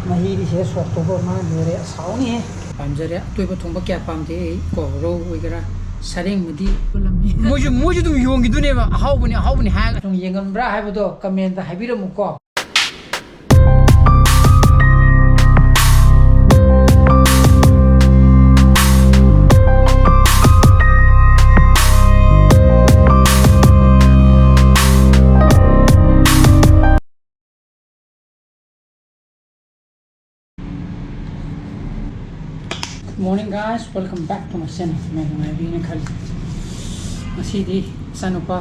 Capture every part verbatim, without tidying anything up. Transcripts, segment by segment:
ꯃꯍꯤꯗꯤ ꯁꯤꯗ ꯁꯣꯛ ꯇꯧꯕ ꯃꯥ ꯂꯣꯏꯔꯦ, ꯑꯁ, ꯍꯥꯎꯅꯤꯍꯦ꯫ ꯄꯥꯝꯖꯔꯦ꯫ ꯑꯇꯣꯏꯕ ꯊꯣꯡꯕ ꯀꯌꯥ ꯄꯥꯝꯗꯦ ꯑꯩ ꯀꯣ, ꯔꯧ ꯑꯣꯏꯒꯦꯔꯥ, ꯁꯔꯦꯡꯕꯨꯗꯤ꯫ ꯃꯣꯏꯁꯨ, ꯃꯣꯏꯁꯨ ꯑꯗꯨꯝ ꯌꯣꯟꯈꯤꯗꯨꯅꯦꯕ, "ꯑꯍꯥꯎꯕꯅꯤ, ꯑꯍꯥꯎꯕꯅꯤ" ꯍꯥꯏꯔꯒ꯫ ꯑꯗꯨꯝ ꯌꯦꯡꯉꯝꯕ꯭ꯔꯥ ꯍꯥꯏꯕꯗꯣ comment ꯍꯥꯏꯕꯤꯔꯝꯃꯨꯀꯣ꯫ Good morning, guys. Welcome back to my channel. ꯃꯌꯥꯝ ꯅꯨꯡꯉꯥꯏꯕꯤꯅ ꯈꯜꯂꯤ꯫ ꯉꯁꯤꯗꯤ ꯏꯆꯥꯅꯨꯄꯥ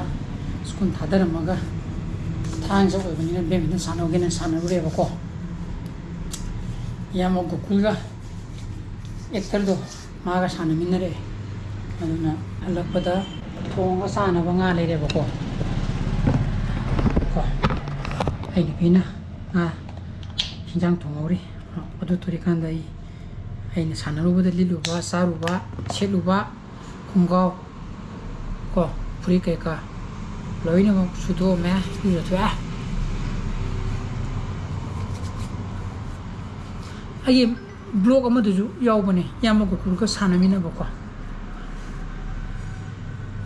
ꯁ꯭ꯀꯨꯜ ꯊꯥꯗꯔꯝꯃꯒ ꯊꯥꯡꯖ ꯑꯣꯏꯕꯅꯤꯅ badminton ꯁꯥꯟꯅꯧꯒꯦꯅ ꯁꯥꯟꯅꯔꯨꯔꯦꯕꯀꯣ꯫ ꯏꯌꯥꯝꯕ ꯒꯣꯀꯨꯜꯒ, actorꯗꯣ, ꯃꯥꯒ ꯁꯥꯟꯅꯃꯤꯟꯅꯔꯛꯑꯦ꯫ ꯑꯗꯨꯅ ꯍꯜꯂꯛꯄꯗ ꯊꯣꯡꯉꯒ ꯆꯥꯅꯕ ꯉꯥ ꯂꯩꯔꯦꯕꯀꯣ꯫ ꯀꯣ, ꯑꯩ ꯅꯨꯄꯤꯅ ꯉꯥ ꯍꯤꯟꯖꯥꯡ ꯊꯣꯡꯍꯧꯔꯤ꯫ ꯑꯗꯨ ꯇꯧꯔꯤꯀꯥꯟꯗ ꯑꯩ, ꯑꯩꯅ ꯁꯥꯟꯅꯔꯨꯕꯗ ꯂꯤꯠꯂꯨꯕ, ꯆꯥꯔꯨꯕ, ꯁꯦꯠꯂꯨꯕ, ꯈꯣꯡꯒ꯭ꯔꯥꯎ ꯀꯣ, ꯐꯨꯔꯤꯠ ꯀꯩꯀꯥ ꯂꯣꯏꯅꯃꯛ ꯁꯨꯗꯣꯛꯑꯝꯃꯦ, ꯏꯔꯨꯖꯊꯣꯛꯑꯦ꯫ ꯑꯩꯒꯤ vlog ꯑꯃꯗꯁꯨ ꯌꯥꯎꯕꯅꯦ, ꯏꯌꯥꯝꯕ ꯒꯣꯀꯨꯜꯒ ꯁꯥꯟꯅꯃꯤꯟꯅꯕꯀꯣ꯫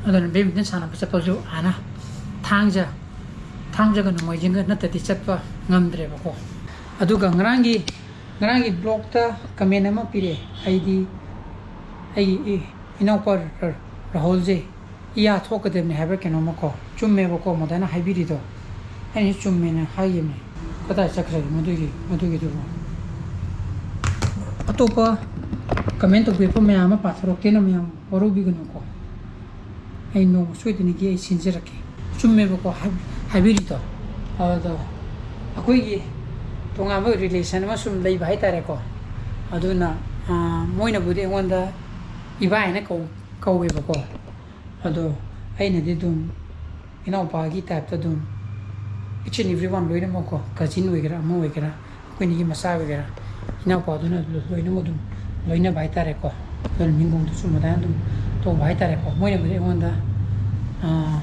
ꯑꯗꯨꯅ badminton ꯁꯥꯟꯅꯕ ꯆꯠꯄꯁꯨ ꯍꯥꯟꯅ ꯊꯥꯡꯖ, ꯊꯥꯡꯖꯒ ꯅꯣꯡꯃꯥꯏꯖꯤꯡꯒ ꯅꯠꯇ꯭ꯔꯗꯤ ꯆꯠꯄ ꯉꯝꯗ꯭ꯔꯦꯕꯀꯣ꯫ ꯑꯗꯨꯒ ꯉꯔꯥꯡꯒꯤ, ꯉꯔꯥꯡꯒꯤ vlogꯇ comment ꯑꯃ ꯄꯤꯔꯛꯑꯦ, ꯑꯩꯗꯤ ꯑꯩꯒꯤ ꯏ-, ꯏꯅꯥꯎꯄꯥ ꯔ-, ꯔꯥꯍꯨꯜꯁꯦ ꯏꯌꯥ ꯊꯣꯛꯀꯗꯕꯅꯤ ꯍꯥꯏꯕ꯭ꯔꯥ ꯀꯩꯅꯣꯝꯃꯀꯣ꯫ ꯆꯨꯝꯃꯦꯕꯀꯣ ꯃꯗꯥꯏꯅ ꯍꯥꯏꯕꯤꯔꯤꯗꯣ꯫ ꯑꯩꯅꯁꯨ ꯆꯨꯝꯃꯦꯅ ꯍꯥꯏꯈꯤꯕꯅꯦ꯫ ꯀꯗꯥꯏ ꯆꯠꯈ꯭ꯔꯒꯦ ꯃꯗꯨꯒꯤ, ꯃꯗꯨꯒꯤꯗꯨꯕꯨ? ꯑꯇꯣꯞꯄ comment ꯇꯧꯕꯤꯔꯛꯄ ꯃꯌꯥꯝ ꯑꯃ ꯄꯥꯊꯣꯔꯛꯀꯦꯅ ꯃꯌꯥꯝ ꯋꯥꯔꯧꯕꯤꯒꯅꯨꯀꯣ꯫ ꯑꯩ ꯅꯣꯡꯃ ꯁꯣꯏꯗꯅꯒꯤ ꯑꯩ ꯁꯤꯟꯖꯔꯛꯀꯦ꯫ ꯆꯨꯝꯃꯦꯕꯀꯣ ꯍꯥꯏ-, ꯍꯥꯏꯕꯤꯔꯤꯗꯣ꯫ ꯑꯗꯣ ꯑꯩꯈꯣꯏꯒꯤ ꯇꯣꯉꯥꯟꯕ relation ꯑꯃ ꯁꯨꯝ ꯂꯩꯕ ꯍꯥꯏꯇꯥꯔꯦꯀꯣ꯫ ꯑꯗꯨꯅ, ꯑꯥ, ꯃꯣꯏꯅꯕꯨꯗꯤ ꯑꯩꯉꯣꯟꯗ ꯏꯕꯥꯏ ꯍꯥꯏꯅ ꯀꯧ-, ꯀꯧꯋꯦꯕꯀꯣ꯫ ꯑꯗꯣ ꯑꯩꯅꯗꯤ ꯑꯗꯨꯝ ꯏꯅꯥꯎꯄꯥꯒꯤ typeꯇ ꯑꯗꯨꯝ each and everyone ꯂꯣꯏꯅꯃꯛꯀꯣ, cousin ꯑꯣꯏꯒꯦꯔꯥ, ꯑꯃ ꯑꯣꯏꯒꯦꯔꯥ, ꯑꯩꯈꯣꯏꯅꯤꯒꯤ ꯃꯆꯥ ꯑꯣꯏꯒꯦꯔꯥ, ꯏꯅꯥꯎꯄꯥꯗꯨꯅ ꯂꯣꯏꯅꯃꯛ ꯑꯗꯨꯝ ꯂꯣꯏꯅꯕ ꯍꯥꯏꯇꯥꯔꯦꯀꯣ꯫ ꯑꯗꯨꯅ ꯃꯤꯡꯒꯣꯡꯗꯨꯁꯨ ꯃꯗꯥꯏꯅ ꯑꯗꯨꯝ ꯇꯧꯕ ꯍꯥꯏꯇꯥꯔꯦꯀꯣ꯫ ꯃꯣꯏꯅꯕꯨꯗꯤ ꯑꯩꯉꯣꯟꯗ, ꯑꯥ,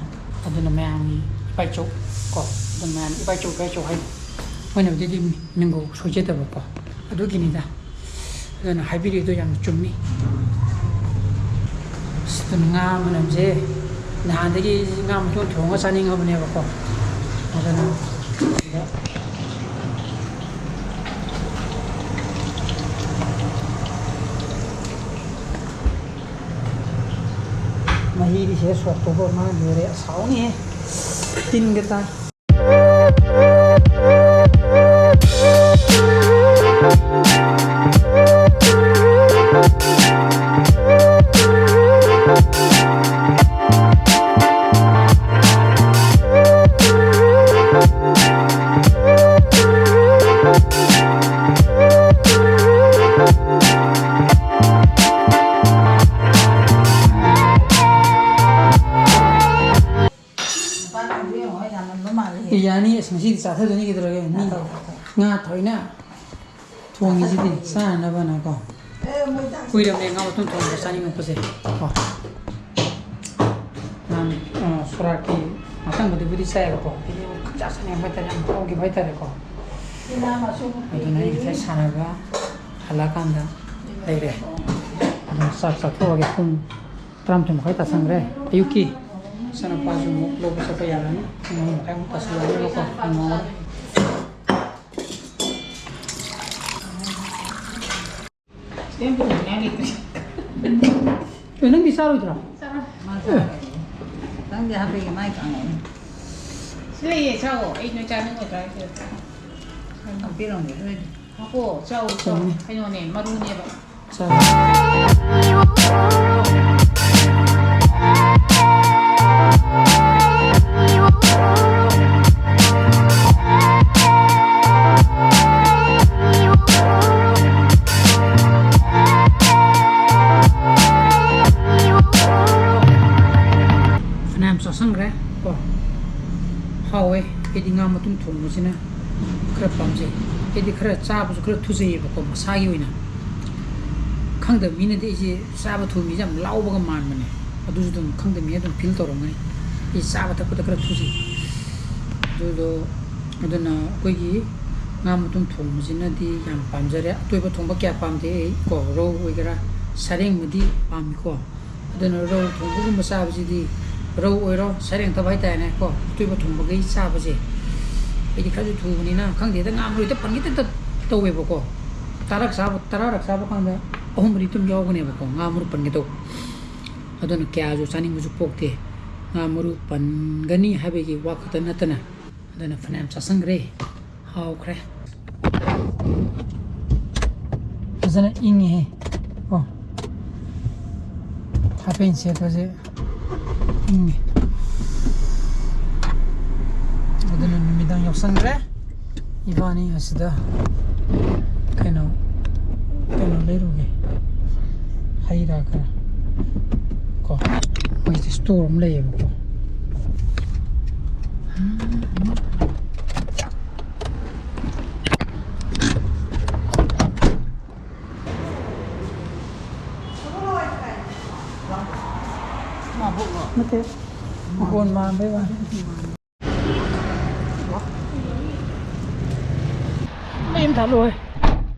ꯑꯗꯨꯅ ꯃꯌꯥꯝꯒꯤ ꯏꯄꯥꯏꯆꯧ ꯀꯣ, ꯑꯗꯨꯝ ꯃꯌꯥꯝ ꯏꯄꯥꯏꯆꯧ, ꯏꯄꯥꯏꯆꯧ ꯍꯥꯏꯅꯤ꯫ ꯃꯣꯏꯅꯕꯨꯗꯤ ꯃꯤꯡꯒꯧ ꯁꯣꯏꯖꯗꯕꯀꯣ, ꯑꯗꯨꯒꯤꯅꯤꯗ꯫ ꯑꯗꯨꯅ ꯍꯥꯏꯕꯤꯔꯤꯗꯣ ꯌꯥꯝ ꯆꯨꯝꯃꯤ꯫ ꯑꯁ, ꯑꯗꯨꯅ ꯉꯥ ꯃꯅꯝꯁꯦ ꯅꯍꯥꯟꯗꯒꯤ ꯉꯥ ꯃꯇꯣꯟ ꯊꯣꯡꯉꯒ ꯆꯥꯅꯤꯡꯉꯕꯅꯦꯕꯀꯣ꯫ ꯑꯗꯨꯅ ꯃꯍꯤꯗꯤ ꯁꯤꯗ ꯁꯣꯛꯇꯧꯕ ꯑꯃ ꯂꯣꯏꯔꯦ꯫ ꯑꯁ, ꯍꯥꯎꯅꯤꯍꯦ꯫ ꯇꯤꯟꯒ ꯇꯥꯏ꯫ ꯅꯨꯄꯥ ꯀꯥꯡꯕꯨ ꯌꯦꯡꯉꯣ, ꯌꯥꯝ ꯉꯟꯕ ꯃꯥꯜꯂꯦꯍꯦ꯫ ꯑꯦ, ꯌꯥꯅꯤ꯫ ꯑꯁ, ꯉꯁꯤꯗꯤ ꯆꯥꯊꯗꯣꯏꯅꯤ, ꯀꯩꯗꯧꯔꯒꯦ? ꯃꯤ ꯆꯥꯊꯧ, ꯆꯥꯊꯧ꯫ ꯉꯥ ꯊꯑꯣꯏꯅ ꯊꯣꯡꯉꯤꯁꯤꯗꯤ ꯆꯥꯅꯅꯕꯅꯀꯣ꯫ ꯑꯦ, ꯃꯣꯏ ꯆꯥꯛ ꯀꯨꯏꯔꯕꯅꯦ ꯉꯥ ꯃꯇꯨꯝ ꯊꯣꯡꯕ ꯆꯥꯅꯤꯡꯉꯛꯄꯁꯦ ꯀꯣ꯫ ꯅꯍꯥꯟ, ꯑ, ꯁꯣꯔꯥꯠꯀꯤ ꯃꯇꯥꯡꯗꯨꯕꯨꯗꯤ ꯆꯥꯏꯌꯦꯕꯀꯣ꯫ ꯑꯩꯗꯤ ꯈꯪꯆꯥ ꯆꯥꯅꯤꯡꯕ ꯍꯥꯏꯇꯥꯔꯦ, ꯌꯥꯝ ꯍꯥꯎꯈꯤꯕ ꯍꯥꯏꯇꯥꯔꯦꯀꯣ꯫ ꯁꯤꯅ ꯃꯁꯨꯡ ꯑꯗꯨꯅ ꯑꯩ ꯉꯁꯥꯏ ꯁꯥꯟꯅꯕ ꯍꯜꯂꯛꯑꯀꯥꯟꯗ ꯂꯩꯔꯦ꯫ ꯑꯗꯨꯝ ꯆꯥꯛ ꯆꯥꯊꯣꯛꯑꯒꯦ꯫ ꯄꯨꯡ ꯇꯔꯥꯃꯥꯊꯣꯏ ꯃꯈꯥꯏ ꯇꯥꯁꯟꯈ꯭ꯔꯦ ꯑꯌꯨꯛꯀꯤ꯫ ꯏꯆꯥꯅꯨꯄꯥꯁꯨ ꯑꯃꯨꯛ ꯂꯧꯕ ꯆꯠꯄ ꯌꯥꯔꯅꯤ꯫ ꯄꯨꯡ ꯑꯍꯨꯝ ꯃꯈꯥꯏꯃꯨꯛ ꯇꯥꯁꯜꯂꯛꯑꯅꯤꯕꯀꯣ꯫ ꯌꯥꯝ ꯉꯥꯎꯔꯦ꯫ ꯁꯤꯗꯩ ꯍꯦꯟꯅ ꯄꯨꯊꯣꯛꯅꯤꯡꯉꯥꯏ ꯂꯩꯇ꯭ꯔꯦ꯫ ꯑꯦ, ꯅꯪꯗꯤ ꯆꯥꯔꯣꯏꯗ꯭ꯔꯣ? ꯆꯥꯔꯣꯏ꯫ ꯃꯥ ꯆꯥꯔꯣꯏ꯫ ꯅꯪꯗꯤ ꯍꯥꯞꯄꯤꯒꯦ, ꯃꯥꯏ ꯀꯥꯡꯉꯧꯅꯤ꯫ ꯁꯤ ꯂꯩꯌꯦ, ꯆꯥꯎꯋꯣ꯫ ꯑꯩ ꯅꯣꯏ ꯆꯥꯅꯤꯡꯉꯣꯏꯗ꯭ꯔꯥ ꯍꯥꯏꯁꯦ? ꯍꯥꯄꯤꯔꯝꯒꯦ, ꯅꯣꯏꯗꯤ꯫ ꯍꯥꯄꯣ, ꯆꯥꯎ, ꯆꯥꯎ꯫ ꯆꯥꯎꯅꯦ꯫ ꯀꯩꯅꯣꯅꯦ, ꯃꯔꯨꯅꯦꯕ꯫ ꯆꯥꯎ꯫ ꯐꯅꯌꯥꯝ ꯆꯥꯁꯟꯈ꯭ꯔꯦ ꯀꯣ꯫ ꯍꯥꯎꯋꯦ꯫ ꯑꯩꯗꯤ ꯉꯥ ꯃꯇꯨꯝ ꯊꯣꯡꯕꯁꯤꯅ ꯈꯔ ꯄꯥꯝꯖꯩ꯫ ꯑꯩꯗꯤ ꯈꯔ ꯆꯥꯕꯁꯨ ꯈꯔ ꯊꯨꯖꯩꯌꯦꯕꯀꯣ, ꯃꯁꯥꯒꯤ ꯑꯣꯏꯅ꯫ ꯈꯪꯗꯕ ꯃꯤꯅꯗꯤ ꯑꯩꯁꯦ ꯆꯥꯕ ꯊꯨꯕ ꯃꯤꯁꯦ ꯌꯥꯝ ꯂꯥꯎꯕꯒ ꯃꯥꯟꯕꯅꯦ꯫ ꯑꯗꯨꯁꯨ ꯑꯗꯨꯝ ꯈꯪꯗꯕ ꯃꯤ ꯑꯗꯨꯝ feel ꯇꯧꯔꯝꯒꯅꯤ꯫ ꯑꯩ ꯆꯥꯕ ꯊꯛꯄꯗ ꯈꯔ ꯊꯨꯖꯩ꯫ ꯑꯗꯨꯗꯣ, ꯑꯗꯨꯅ ꯑꯩꯈꯣꯏꯒꯤ ꯉꯥ ꯃꯇꯨꯝ ꯊꯣꯡꯕꯁꯤꯅꯗꯤ ꯌꯥꯝ ꯄꯥꯝꯖꯔꯦ꯫ ꯑꯇꯣꯏꯕ ꯊꯣꯡꯕ ꯀꯌꯥ ꯄꯥꯝꯗꯦ ꯑꯩ ꯀꯣ, ꯔꯧ ꯑꯣꯏꯒꯦꯔꯥ, ꯁꯔꯦꯡꯕꯨꯗꯤ ꯄꯥꯝꯃꯤꯀꯣ꯫ ꯑꯗꯨꯅ ꯔꯧ ꯊꯣꯡꯕꯒꯨꯝꯕ ꯆꯥꯕꯁꯤꯗꯤ, ꯔꯧ ꯑꯣꯏꯔꯣ, ꯁꯔꯦꯡ ꯅꯠꯇꯕ ꯍꯥꯏꯇꯥꯔꯦꯅꯦ ꯀꯣ, ꯑꯇꯣꯏꯕ ꯊꯣꯡꯕꯈꯩ ꯆꯥꯕꯁꯦ ꯑꯩꯗꯤ ꯈꯔꯁꯨ ꯊꯨꯕꯅꯤꯅ ꯈꯪꯗꯦꯗ, ꯉꯥ ꯃꯔꯨ ꯍꯦꯛꯇ ꯄꯟꯒꯦ ꯍꯦꯛꯇ ꯇꯧꯋꯦꯕꯀꯣ꯫ ꯇꯔꯥꯔꯛ ꯆꯥꯕ, ꯇꯔꯥꯔꯛ ꯆꯥꯕ ꯀꯥꯟꯗ ꯑꯍꯨꯝ ꯃꯔꯤ ꯑꯗꯨꯝ ꯌꯥꯎꯒꯅꯦꯕꯀꯣ, ꯉꯥ ꯃꯔꯨ ꯄꯟꯒꯦ ꯇꯧꯕ꯫ ꯑꯗꯨꯅ ꯀꯌꯥꯁꯨ ꯆꯥꯅꯤꯡꯕꯁꯨ ꯄꯣꯛꯇꯦ꯫ ꯉꯥ ꯃꯔꯨ ꯄꯟꯒꯅꯤ ꯍꯥꯏꯕꯒꯤ ꯋꯥ ꯈꯛꯇ ꯅꯠꯇꯅ, ꯑꯗꯨꯅ ꯐꯅꯌꯥꯝ ꯆꯥꯁꯟꯈ꯭ꯔꯦ꯫ ꯍꯥꯎꯈ꯭ꯔꯦ꯫ ꯐꯖꯅ ꯏꯪꯉꯤꯍꯦ꯫ ꯀꯣ, ꯍꯥꯄꯦꯟ ꯁꯦꯠꯄꯁꯦ ꯏꯪꯉꯤ꯫ ꯑꯗꯨꯅ ꯅꯨꯃꯤꯗꯥꯡ ꯌꯥꯎꯁꯟꯈ꯭ꯔꯦ꯫ ꯏꯕꯥꯅꯤ ꯑꯁꯤꯗ ꯀꯩꯅꯣ, ꯀꯩꯅꯣ ꯂꯩꯔꯨꯒꯦ, ꯍꯩ ꯔꯥ ꯈꯔ꯫ ꯀꯣ, ꯃꯣꯏꯁꯦ ꯁ꯭ꯇꯣꯔ ꯑꯃ ꯂꯩꯌꯦꯕꯀꯣ꯫ ꯅꯠꯇꯦ, ꯃꯈꯣꯟ ꯃꯥꯟꯕꯩ ꯋꯥꯅꯤ꯫ ꯃꯩ ꯑꯃ ꯊꯥꯜꯂꯣꯏ꯫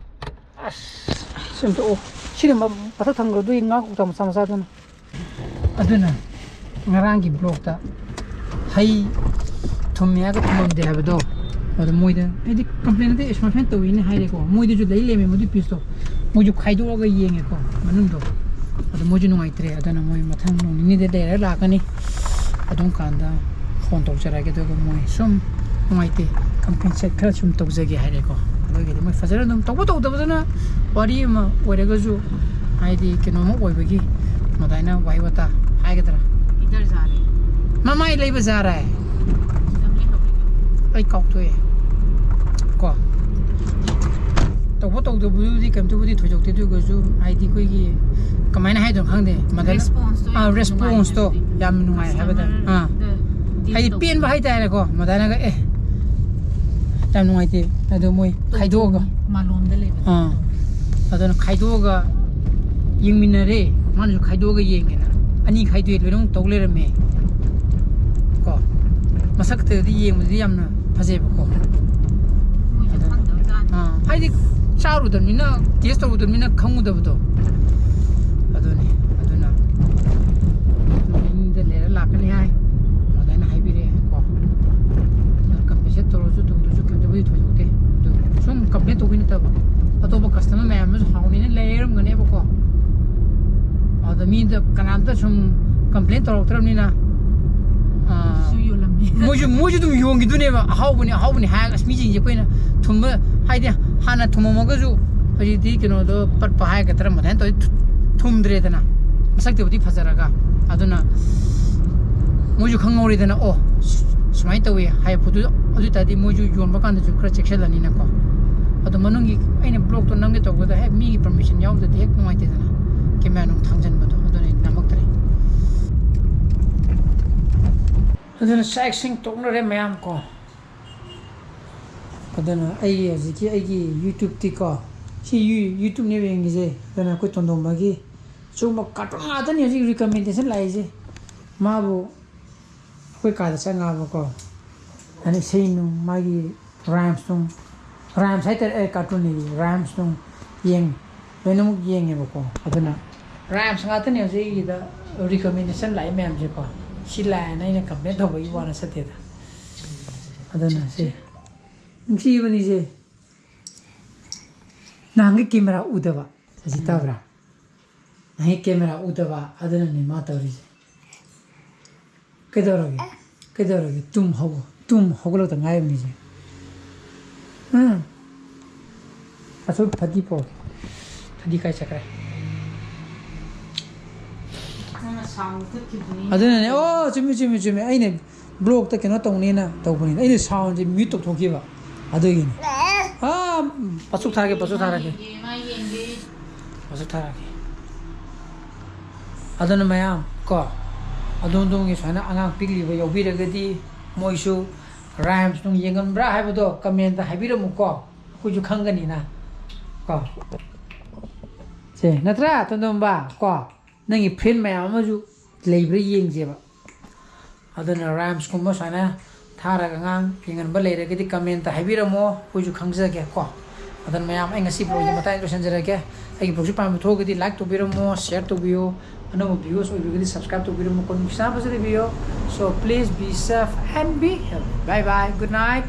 ꯑꯁ, ꯁꯤ ꯑꯝꯇ ꯑꯣ-, ꯁꯤꯗꯤ ꯃ-, ꯃꯊꯛ ꯊꯝꯈ꯭ꯔꯣ, ꯑꯗꯨꯒꯤ ꯉꯥ ꯀꯧꯇꯥ ꯃꯆꯥ ꯃꯆꯥꯗꯨꯅ꯫ ꯑꯗꯨꯅ ꯉꯔꯥꯡꯒꯤ ꯕ꯭ꯂꯣꯛꯇ ꯍꯩ ꯊꯨꯝꯃꯦ ꯍꯥꯏꯔꯒ ꯊꯨꯝꯃꯝꯗꯦ ꯍꯥꯏꯕꯗꯣ, ꯑꯗꯣ ꯃꯣꯏꯗ, ꯍꯥꯏꯗꯤ, ꯀꯝꯄ꯭ꯂꯦꯟ ꯅꯠꯇꯦ, ꯁꯨꯃꯥꯏꯅ ꯇꯧꯋꯤꯅꯦ ꯍꯥꯏꯔꯦꯀꯣ꯫ ꯃꯣꯏꯗꯁꯨ ꯂꯩ ꯂꯩꯔꯝꯃꯦ ꯃꯗꯨꯏ ꯄꯤꯁꯇꯣ, ꯃꯣꯏꯁꯨ ꯈꯥꯏꯗꯣꯛꯑꯒ ꯌꯦꯡꯉꯦꯀꯣ ꯃꯅꯨꯡꯗꯣ꯫ ꯑꯗꯣ ꯃꯣꯏꯁꯨ ꯅꯨꯡꯉꯥꯏꯇ꯭ꯔꯦ꯫ ꯑꯗꯨꯅ ꯃꯣꯏ ꯃꯊꯪ ꯅꯣꯡ ꯅꯤꯅꯤꯗ ꯂꯩꯔꯒ ꯂꯥꯛꯀꯅꯤ꯫ ꯑꯗꯨꯝ ꯀꯥꯟꯗ ꯐꯣꯟ ꯇꯧꯖꯔꯛꯑꯒꯦ꯫ ꯑꯗꯨꯒ ꯃꯣꯏ ꯁꯨꯝ ꯅꯨꯡꯉꯥꯏꯇꯦ, ꯀꯝꯄꯦꯟꯁꯦꯠ ꯈꯔ ꯁꯨꯝ ꯇꯧꯖꯒꯦ ꯍꯥꯏꯔꯦꯀꯣ꯫ ꯑꯗꯨꯒꯤꯗꯤ ꯃꯣꯏ ꯐꯖꯅ ꯑꯗꯨꯝ ꯇꯧꯕ ꯇꯧꯗꯕꯗꯨꯅ ꯋꯥꯔꯤ ꯑꯃ ꯑꯣꯏꯔꯒꯁꯨ, ꯍꯥꯏꯗꯤ ꯀꯩꯅꯣꯝꯃ ꯑꯣꯏꯕꯒꯤ, ꯑꯗꯨꯃꯥꯏꯅ ꯋꯥꯍꯩ ꯋꯥꯇꯥ ꯍꯥꯏꯒꯗ꯭ꯔꯥ꯫ ꯏꯗꯔ ꯖꯥꯔꯦ꯫ ꯃꯃꯥꯏ ꯂꯩꯕ ꯖꯥꯔꯦ꯫ ꯁꯤꯗ ꯑꯃ ꯂꯩꯍꯧꯔꯦ꯫ ꯑꯩ ꯀꯥꯎꯊꯣꯛꯑꯦ꯫ ꯀꯣ, ꯇꯧꯕ ꯇꯧꯗꯕꯗꯨꯗꯤ ꯀꯩꯝꯇꯕꯨꯗꯤ ꯊꯣꯏꯗꯣꯛꯇꯦ, ꯑꯗꯨ ꯑꯣꯏꯔꯒꯁꯨ ꯍꯥꯏꯗꯤ ꯑꯩꯈꯣꯏꯒꯤ ꯀꯃꯥꯏꯅ ꯍꯥꯏꯗꯣꯏꯅꯣ ꯈꯪꯗꯦ, ꯃꯗꯨꯅ response ꯇꯣ ꯑꯥ, ꯌꯥꯝ response ꯇꯣ ꯅꯨꯡꯉꯥꯏ ꯍꯥꯏꯕꯗꯤ꯫ ꯌꯥꯝ ꯅꯨꯡꯉꯥꯏ ꯍꯥꯏꯕꯗ꯫ Customer ꯑꯥ꯫ ꯗ deal ꯍꯥꯏꯗꯤ ꯇꯧꯕ꯫ ꯄꯦꯟꯕ ꯍꯥꯏꯇꯥꯔꯦꯀꯣ, ꯃꯗꯥꯏꯅꯒ, "ꯑꯦ, ꯌꯥꯝ ꯅꯨꯡꯉꯥꯏꯇꯦ", ꯑꯗꯣ ꯃꯣꯏ ꯈꯥꯏꯗꯣꯛꯑꯒ꯫ ꯃꯥꯂꯣꯝꯗ ꯂꯩꯕ꯫ ꯑꯥ꯫ ꯑꯗꯨꯅ ꯈꯥꯏꯗꯣꯛꯑꯒ ꯌꯦꯡꯃꯤꯟꯅꯔꯦ꯫ ꯃꯥꯅꯁꯨ ꯈꯥꯏꯗꯣꯛꯑꯒ ꯌꯦꯡꯒꯦꯅ꯫ ꯑꯅꯤ ꯈꯥꯏꯗꯣꯛꯑꯦ, ꯂꯣꯏꯅꯃꯛ ꯇꯧ ꯂꯩꯔꯝꯃꯦ꯫ ꯀꯣ꯫ ꯃꯁꯛꯇꯗꯤ ꯌꯦꯡꯕꯗꯗꯤ ꯌꯥꯝꯅ ꯐꯖꯩꯕꯀꯣ꯫ ꯃꯣꯏꯁꯨ ꯑꯗꯨꯅ ꯈꯪ- ꯆꯥꯔꯨꯗꯕꯅꯤꯅ, ꯇꯦꯁ ꯇꯧꯔꯨꯗꯕꯅꯤꯅ ꯈꯪꯉꯨꯗꯕꯗꯣ꯫ ꯑꯗꯨꯅꯤ꯫ ꯑꯗꯨꯅ ꯃꯅꯤꯡꯗ ꯂꯩꯔ ꯂꯥꯛꯀꯅꯤ ꯍꯥꯏ, ꯑꯗꯨꯃꯥꯏꯅ ꯍꯥꯏꯕꯤꯔꯛꯑꯦ ꯀꯣ꯫ ꯀꯝꯄꯦꯟꯁꯦꯠ ꯇꯧꯔꯁꯨ ꯇꯧꯗ꯭ꯔꯁꯨ ꯀꯩꯝꯇꯕꯨꯗꯤ ꯊꯣꯏꯗꯣꯛꯇꯦ꯫ ꯑꯗꯨ ꯁꯨꯝ ꯀꯝꯄ꯭ꯂꯦꯟ ꯇꯧꯕꯩ ꯅꯠꯇꯕ, ꯑꯇꯣꯞꯄ ꯀꯁꯇꯃꯔ ꯃꯌꯥꯝ ꯑꯃꯁꯨ ꯍꯥꯎꯅꯤꯅ ꯂꯩꯔꯝꯒꯅꯦꯕꯀꯣ꯫ ꯑꯗ ꯃꯤꯗ ꯀꯅꯥꯝꯇ ꯁꯨꯝ ꯀꯝꯄ꯭ꯂꯦꯟ ꯇꯧꯔꯛꯇ꯭ꯔꯕꯅꯤꯅ, ꯑꯥ, ꯁꯨ ꯌꯣꯜꯂꯝꯃꯤ꯫ ꯃꯣꯏꯁꯨ, ꯃꯣꯏꯁꯨ ꯑꯗꯨꯝ ꯌꯣꯟꯈꯤꯗꯣꯏꯅꯦꯕ꯫ ꯑꯍꯥꯎꯕꯅꯤ, ꯑꯍꯥꯎꯕꯅꯤ ꯍꯥꯏꯔꯒ, ꯑꯁ, ꯃꯤꯁꯤꯡꯁꯦ ꯑꯩꯈꯣꯏꯅ ꯊꯨꯝꯕ, ꯍꯥꯏꯗꯤ, ꯍꯥꯟꯅ ꯊꯨꯝꯃꯝꯃꯒꯁꯨ ꯍꯧꯖꯤꯛꯇꯤ ꯀꯩꯅꯣꯗꯣ ꯄꯠꯄ ꯍꯥꯏꯒꯗ꯭ꯔꯥ, ꯑꯗꯨꯃꯥꯏꯅ ꯇꯧꯔꯗꯤ ꯊꯨ-, ꯊꯨꯝꯗ꯭ꯔꯦꯗꯅ, ꯃꯁꯛꯇꯨꯕꯨꯗꯤ ꯐꯖꯔꯒ꯫ ꯑꯗꯨꯅ ꯃꯣꯏꯁꯨ ꯈꯪꯍꯧꯔꯦꯗꯅ, "ꯑꯣ, ꯁꯨꯃꯥꯏꯅ ꯇꯧꯋꯤ" ꯍꯥꯏꯕ ꯄꯣꯠꯇꯨ꯫ ꯑꯗꯨ ꯑꯣꯏ ꯇꯥꯔꯗꯤ ꯃꯣꯏꯁꯨ ꯌꯣꯟꯕ ꯀꯥꯟꯗꯁꯨ ꯈꯔ ꯆꯦꯛꯁꯤꯜꯂꯅꯤꯅꯀꯣ꯫ ꯑꯗꯣ ꯃꯅꯨꯡꯒꯤ ꯑꯩꯅ ꯕ꯭ꯂꯣꯛꯇꯣ ꯅꯝꯒꯦ ꯇꯧꯕꯗ ꯍꯦꯛ ꯃꯤꯒꯤ ꯄꯔꯃꯤꯁꯟ ꯌꯥꯎꯗ꯭ꯔꯗꯤ ꯍꯦꯛ ꯅꯨꯡꯉꯥꯏꯇꯦꯗꯅ, ꯀꯦꯃꯦꯔꯥ ꯅꯨꯡ ꯊꯥꯡꯖꯟꯕꯗꯣ, ꯑꯗꯨꯅ ꯑꯩ ꯅꯝꯃꯛꯇ꯭ꯔꯦ꯫ ꯑꯗꯨꯅ ꯆꯥꯛ ꯏꯁꯤꯡ ꯇꯣꯛꯅꯔꯦ ꯃꯌꯥꯝ ꯀꯣ꯫ ꯑꯗꯨꯅ ꯑꯩ ꯍꯧꯖꯤꯛꯀꯤ ꯑꯩꯒꯤ YouTube-ꯇꯤꯀꯣ, ꯁꯤ ꯌꯨ-, YouTube-ꯅꯦꯕ ꯌꯦꯡꯉꯤꯁꯦ꯫ ꯑꯗꯨꯅ ꯑꯩꯈꯣꯏ ꯇꯣꯟꯗꯣꯝꯕꯒꯤ ꯁꯤꯒꯨꯝꯕ ꯀꯥꯔꯇꯨꯟ ꯉꯥꯛꯇꯅꯤ ꯍꯧꯖꯤꯛ recommendation ꯂꯥꯛꯏꯁꯦ꯫ ꯃꯥꯕꯨ ꯑꯩꯈꯣꯏ ꯀꯥꯗ ꯆꯪꯉꯛꯑꯕꯀꯣ, ꯑꯗꯨꯅ ꯏꯁꯩ ꯅꯨꯡ, ꯃꯥꯒꯤ rhymes ꯅꯨꯡ, rhymes ꯍꯥꯏꯇꯥꯔꯦ, ꯑꯦ, ꯀꯥꯔꯇꯨꯟ ꯑꯌꯦ, rhymes ꯅꯨꯡ ꯌꯦꯡ-, ꯂꯣꯏꯅꯃꯛ ꯌꯦꯡꯉꯦꯕꯀꯣ꯫ ꯑꯗꯨꯅ rhymes ꯉꯥꯛꯇꯅꯦ ꯍꯧꯖꯤꯛ ꯑꯩꯒꯤꯗ recommendation ꯂꯥꯛꯏ ꯃꯌꯥꯝꯁꯦꯀꯣ꯫ ꯁꯤ ꯂꯥꯛꯑꯦꯅ ꯑꯩꯅ ꯀꯝꯄ꯭ꯂꯦꯟ ꯇꯧꯕꯒꯤ ꯋꯥ ꯅꯠꯆꯗꯦꯗ꯫ ꯑꯗꯨꯅ ꯁꯤ ꯅꯨꯡꯁꯤꯕꯅꯤꯁꯦ꯫ ꯅꯍꯥꯟꯒꯩ ꯀꯦꯃꯦꯔꯥ ꯎꯗꯕ꯫ ꯑꯁꯤ ꯇꯥꯕ꯭ꯔꯥ? ꯅꯍꯥꯟꯒꯩ ꯀꯦꯃꯦꯔꯥ ꯎꯗꯕ, ꯑꯗꯨꯅꯅꯦ ꯃꯥ ꯇꯧꯔꯤꯁꯦ꯫ ꯀꯩꯗꯧꯔꯒꯦ? ꯀꯩꯗꯧꯔꯒꯦ? ꯇꯨꯝ ꯍꯧꯒ-, ꯇꯨꯝ ꯍꯧꯒꯠꯂꯛꯇ ꯉꯥꯏꯔꯤꯕꯅꯤꯁꯦ꯫ ꯎꯝ꯫ ꯑꯁꯨꯛ ꯐꯗꯤ ꯄꯣꯛ-, ꯐꯗꯤ ꯀꯥꯏ ꯆꯠꯈ꯭ꯔꯦ? ꯅꯪꯅ sound ꯃꯨꯊꯠꯈꯤꯕꯗꯨꯅꯤ꯫ ꯑꯗꯨꯅꯅꯦ꯫ ꯑꯣ, ꯆꯨꯝꯃꯤ, ꯆꯨꯝꯃꯤ, ꯆꯨꯝꯃꯤ꯫ ꯑꯩꯅ vlog-ꯇ ꯀꯩꯅꯣ ꯇꯧꯅꯦꯅ ꯇꯧꯕꯅꯤꯅ, ꯑꯩꯅ sound-ꯁꯦ mute ꯇꯧꯊꯣꯛꯈꯤꯕ꯫ ꯑꯗꯨꯒꯤꯅꯤ꯫ ꯑꯥ, ꯄꯥꯁꯨꯛ ꯊꯥꯔꯛꯀꯦ, ꯄꯥꯁꯨꯛ ꯊꯥꯔꯛꯀꯦ꯫ ꯃꯥ ꯌꯦꯡꯒꯦ, ꯃꯥ ꯌꯦꯡꯒꯦ꯫ ꯄꯥꯁꯨꯛ ꯊꯥꯔꯛꯀꯦ꯫ ꯑꯗꯨꯅ ꯃꯌꯥꯝ ꯀꯣ, ꯑꯗꯣꯝ ꯑꯗꯣꯝꯒꯤ ꯁꯨꯃꯥꯏꯅ ꯑꯉꯥꯡ ꯄꯤꯛꯂꯤꯕ ꯌꯥꯎꯕꯤꯔꯒꯗꯤ, ꯃꯣꯏꯁꯨ rhymes ꯅꯨꯡ ꯌꯦꯡꯉꯝꯕ꯭ꯔꯥ ꯍꯥꯏꯕꯗꯣ comment-ꯇ ꯍꯥꯏꯕꯤꯔꯝꯃꯨꯀꯣ, ꯑꯩꯈꯣꯏꯁꯨ ꯈꯪꯒꯅꯤꯅ ꯀꯣ꯫ ꯁꯦ, ꯅꯠꯇ꯭ꯔꯥ, ꯇꯣꯟꯗꯣꯝꯕ? ꯀꯣ, ꯅꯪꯒꯤ friend ꯃꯌꯥꯝ ꯑꯃꯁꯨ ꯂꯩꯕ꯭ꯔꯥ ꯌꯦꯡꯁꯦꯕ꯫ ꯑꯗꯨꯅ rhymes-ꯀꯨꯝꯕ ꯁꯨꯃꯥꯏꯅ ꯊꯥꯔꯒ ꯑꯉꯥꯡ ꯌꯦꯡꯍꯟꯕ ꯂꯩꯔꯒꯗꯤ comment-ꯇ ꯍꯥꯏꯕꯤꯔꯝꯃꯣ, ꯑꯩꯈꯣꯏꯁꯨ ꯈꯪꯖꯒꯦ ꯀꯣ꯫ ꯑꯗꯨꯅ ꯃꯌꯥꯝ, ꯑꯩ ꯉꯁꯤ vlogꯁꯦ ꯃꯇꯥꯡ ꯂꯣꯏꯁꯤꯟꯖꯔꯒꯦ꯫ ꯑꯩꯒꯤ vlogꯁꯦ ꯄꯥꯝꯕ ꯊꯣꯛꯑꯒꯗꯤ like ꯇꯧꯕꯤꯔꯝꯃꯣ, share ꯇꯧꯕꯤꯌꯣ, ꯑꯅꯧꯕ viewers ꯑꯣꯏꯕꯤꯔꯒꯗꯤ subscribe ꯇꯧꯕꯤꯔꯝꯃꯣ, ꯀꯣꯟ ꯄꯩꯁꯥ ꯐꯖꯅ ꯄꯤꯕꯤꯌꯣ꯫ So please be safe and be healthy. Bye bye, good night.